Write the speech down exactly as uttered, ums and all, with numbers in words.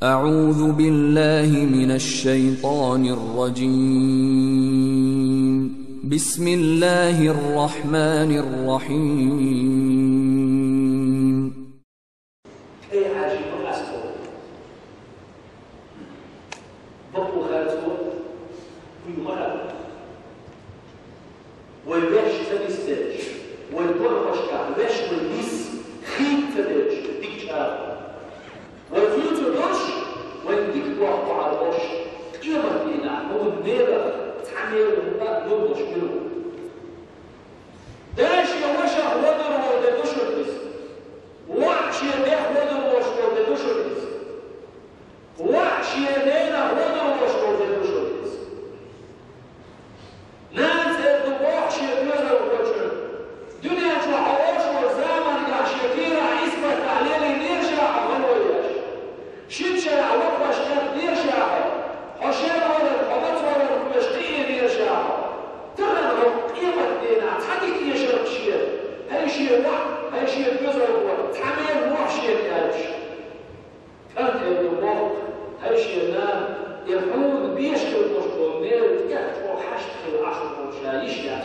أعوذ بالله من الشيطان الرجيم. بسم الله الرحمن الرحيم. Эй, Хьажи, ма къасто. Бакъо харцо, уй ма хатта. Вай ваьш ца висдеш, вай дорхошкахь ваьш вай вис, хийца деш, дика чӀагӀо. Вай цуьнца долуш, вайн дика дохко Ӏа долуш, къематдийнахь хьуна мелах цхьа мела хӀума а лур долуш мила ву. Ден шен вашах вадур волу де ду шуна иза. ВоӀ шен дех вадур волуш волу де ду шуна иза. ВоӀ шен ненах вадур волуш волу де ду шуна иза. Нана цӀера ду боху шен доьзалхочун. Дуьнен чохь хьо оьшург заманахь шен кийрахь исбатахь лелийнера ша хьо гӀано еш. Шина шарахь вакхош кхеттера ша хьо. Хьо шен валар, хьо мацвалар кхоьш кхиийнера ша хьо. Тахана хӀокху къематдийнахь цхьа дика эшарх шен, хӀай шен ваӀ, хӀай шен доьзалхо, цхьа мел воху шена аьлча. КӀант элира боху, хӀай шен нана, и хьуна беш хир долуш болу мел тӀех чӀогӀа хьашт хилла Ӏаш волчу ша йиш яц.